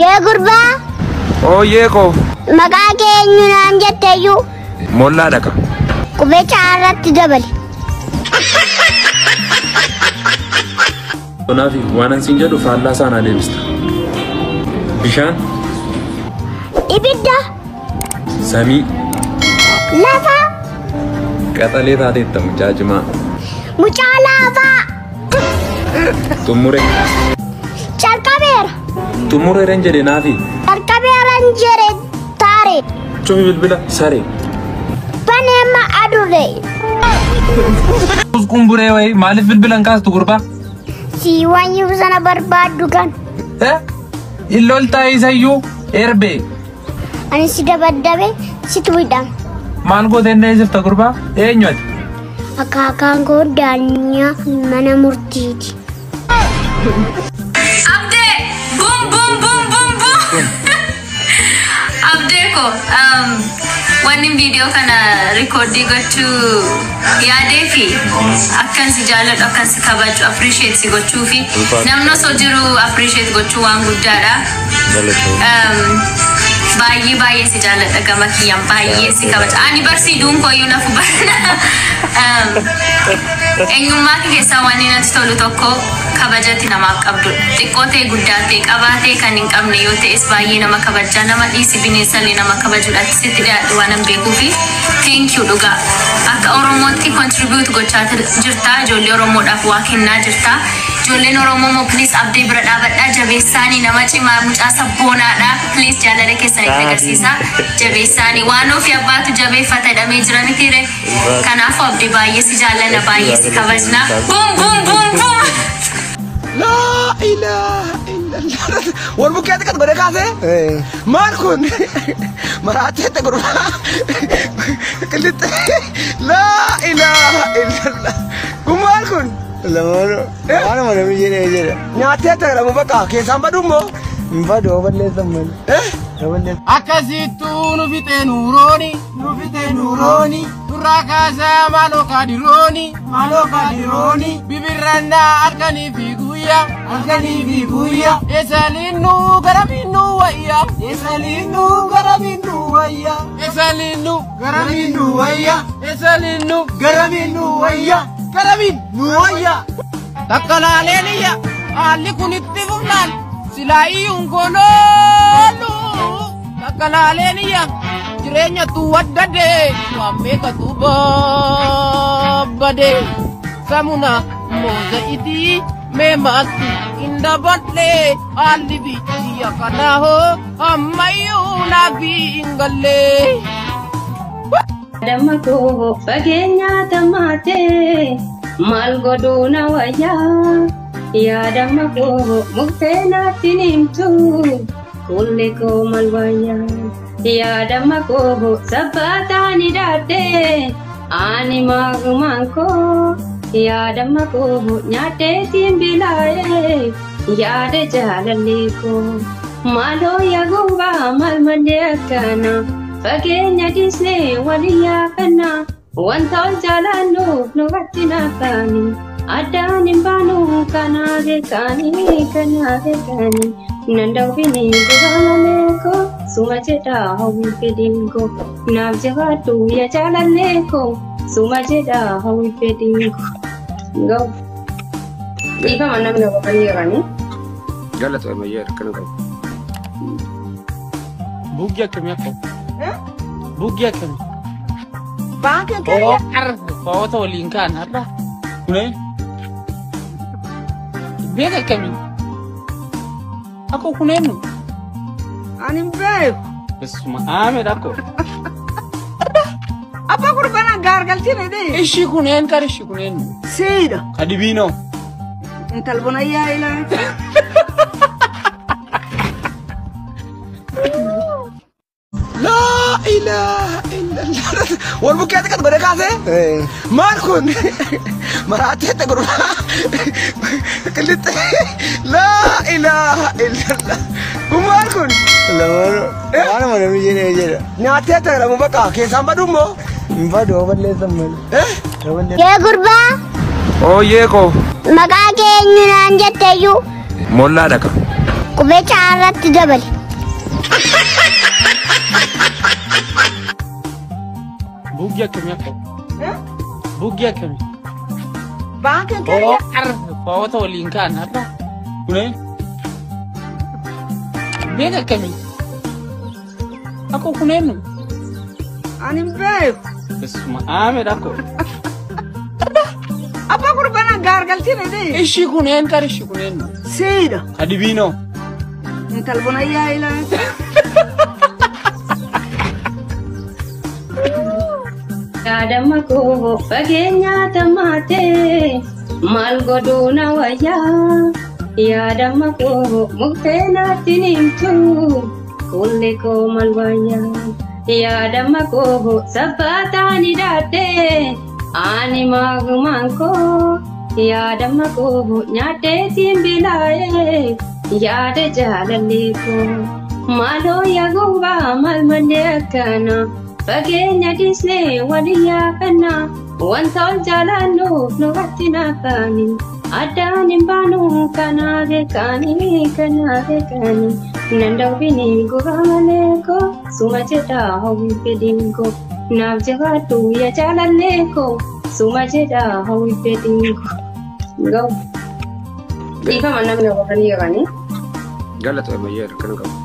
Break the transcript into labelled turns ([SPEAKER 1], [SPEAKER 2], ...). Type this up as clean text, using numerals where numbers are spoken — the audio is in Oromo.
[SPEAKER 1] Yee gurbaa.
[SPEAKER 2] Ooyyee koo.
[SPEAKER 1] Maqaa kee eenyu naan jetteeyyuu.
[SPEAKER 2] Mollaa dhaqa.
[SPEAKER 1] Qubee caarratti dabali.
[SPEAKER 2] Kanaaf waan an siin jedhu faallaa isaa naa deebista. Bishaan.
[SPEAKER 1] Ibidda.
[SPEAKER 2] Samii.
[SPEAKER 1] Lafa.
[SPEAKER 2] Qaxalee taateetta mucaa cimaa.
[SPEAKER 1] Mucaa laafaa.
[SPEAKER 2] Xumure.
[SPEAKER 1] Calqabeera.
[SPEAKER 2] Xumureeran jedhe naafi.
[SPEAKER 1] Calqabeeran jedhe taare.
[SPEAKER 2] Cufi bilbila saree.
[SPEAKER 1] Baneema adurree.
[SPEAKER 2] Qumburee wayii maaliif bilbila hin kaastu gurbaa?
[SPEAKER 1] Si waan sana barbaaddu kan.
[SPEAKER 2] Illoltaa isayyuu erbee.
[SPEAKER 1] Ani si dabaddabe situ hidhama.
[SPEAKER 2] Maal gooteen deessifta gurbaa? Eenyu ati?
[SPEAKER 1] Akaakaan koo daanyaa mana murtiiti.
[SPEAKER 3] Abdee! Bum bum bum bum bum! Abdee ko wanni viidiyoo kana rikoordii gochuu yaadee fi akkan si jaalladhu, akkan si kabaju, appreciate si gochuu fi namni osoo jiru appreciate gochuu waan guddaadha. Baay'ee baay'ee si jaalladha, gama kiyyaan baay'ee si kabaja. Ani barsiiduun koyyuu nafu barna. Eenyummaa kee keessaa wanni natti tolu tokko kabajati namaaf qabdudha. Xiqqoo ta'e, guddaa ta'e, qabaa ta'e, kan hin qabne yoo ta'es baay'ee nama kabajaa, nama dhiisi bineensallee nama kabajuudha. Sitti dhiyaadhu waan hin beekuu fi thank you dhugaa. Akka Oromootti contribute gochaa jirta. Ijoollee Oromoodhaaf waa kennaa jirta. Ijoolleen Oromoo immoo please Abdee bira dhaabadhaa, jabeessaanii, nama cimaa, mucaa sabboonaadha. Please jaalala keessan itti agarsiisa. Jabeessaanii waan ofii abbaatu jabeeffata jedhamee jira mitiire. Kanaafuu Abdee, baay'ee si jaallanna, baay'ee si kabajna. Bum bum bum bum.
[SPEAKER 4] Laa ilaaha illallah. Wal bukkee xiqqat godhee kaasee. Maal kun? Maraateetta gurbaa. Qillixxe. Laa ilaaha illallah. Kun maal kun?
[SPEAKER 5] Lamaanuu waanuma namni jedhee jedha.
[SPEAKER 4] Nyaattee jedhamu bakka keessaan baduu immoo.
[SPEAKER 5] Hin badu, yoo balleessan malee. Yoo balleessan.
[SPEAKER 6] Akkasittuu nu fixee nuurooni. Nu fixee nuurooni. Nurraa kaasaa maaloo kaadirooni. Maaloo kaadirooni. Bibirrannaa halkanii fi guyyaa. Halkanii fi guyyaa. Eessaliin garamiin nu wayya. Eessaliin garamiin nu wayya. Eessaliin garamiin nu wayya. Eessaliin garamiin nu wayya. Garamiin nu wayya. Takka laaleen iyya haalli kun itti fufnaan silaa iyyuun konoolu. Takka laaleen iyya jireenyatu waddade, waan meeqatu babbade. Samuna mooza'itii mee maaltu hin daballe, haalli biyya kanaa hoo ammayyuu naaf hin galle.
[SPEAKER 7] Damma koo, fageenya tamaatee maal godhuu na wayyaa? Yaadamma koo, muktee naatti himtu, kulli koo maal wayyaa? Yaadamma koo, sabbaataan hidhaadhee ani maagumaan koo, yaadamma koo, nyaadheetiin bilaa'ee yaada jaalallee koo, maaloo yaa gurbaa, maal malee akkana fageenya dhiisnee walii yaafannaa, wanta ol jaalannuuf nurratti naafaani, addaan hin baanu kanaa beekaanii, kanaa beekaanii, nan dawwini gurra koo, suma jedhaa hawwi fedhiin koo, naaf jabaadhu yaa jaalallee koo, suma jedhaa hawwi fedhiin koo. Ga'u. Dhiifama, namni qofanii jiranii.
[SPEAKER 8] Galata ammayyaa akkana qabu.
[SPEAKER 6] Buugii akkamii akka? Buugii akkamii?
[SPEAKER 9] Baankii.
[SPEAKER 6] Oo, arfa waliin kaan har'a. Kunee? Beeka akkamii? Akka kuneennu?
[SPEAKER 9] Ani hin beeku.
[SPEAKER 6] Besuma aamed akko.
[SPEAKER 9] Abbaa gurbaan gaargaltiin hidhee.
[SPEAKER 6] Ishii kuneen kan ishii kuneennu?
[SPEAKER 9] Siidha.
[SPEAKER 6] Kadibiinoo.
[SPEAKER 9] Intal bonayyaa ilaa.
[SPEAKER 4] Laa ilaaha illallah. Wal bukkee xiqqat godhee kaasee. Maal kun? Maraateetta gurbaa. Qillixxe. Laa ilaaha illallah. Kun maal kun?
[SPEAKER 5] Lamaanuu waanuma namni jedhee jedha.
[SPEAKER 4] Nyaattee jedhamu bakka keessaan baduu immoo.
[SPEAKER 5] Hin badu, yoo balleessan malee. Yoo balleessan.
[SPEAKER 1] Yee gurbaa.
[SPEAKER 2] Ooyyee koo.
[SPEAKER 1] Maqaa kee eenyu naan jetteeyyuu.
[SPEAKER 2] Mollaa dhaqa.
[SPEAKER 1] Qubee caarratti dabali.
[SPEAKER 6] Buugii akkamii akka? Buugii akkamii?
[SPEAKER 9] Baankiin keenya.
[SPEAKER 6] Foota waliin ka'an har'a. Kunee? Beeka akkamii? Akkoo kuneen nu?
[SPEAKER 9] Ani hin beeku.
[SPEAKER 6] Isuma aamedha akkoo.
[SPEAKER 9] Abbaa gurbaan gaargalchine dhii.
[SPEAKER 6] Ishii kuneen qar ishii kuneen nu?
[SPEAKER 9] Siidha.
[SPEAKER 6] Adibiinoo.
[SPEAKER 9] Intal bonayyaa ilaali.
[SPEAKER 7] Yaadama koo fageenya tamaatee maal godhuu na wayyaa. Yaadama koo muktee naatti himtu kulli koo maal wayyaa. Yaadama koo sabbaataan hidhaadhee ani maagumaan koo. Yaadama koo nyaadheetiin bilaa'ee yaada jaalallee koo. Maaloo yaa gubbaa maal malee akkana. Fageenya dhiisnee walii yaafannaa wanta ol jaalannuuf nurratti naafaani. Addaan hin baanu kanaa beekaanii kanaa beekaanii. Nan darbini gurra malee koo suma jedhaa hawwi fedhiin koo. Naaf jabaadhu yaa jaalallee koo suma jedhaa hawwi fedhiin koo. Ga'u. Dhiifama namni warranii qabanii.
[SPEAKER 8] Galatoomii rakkina qabu.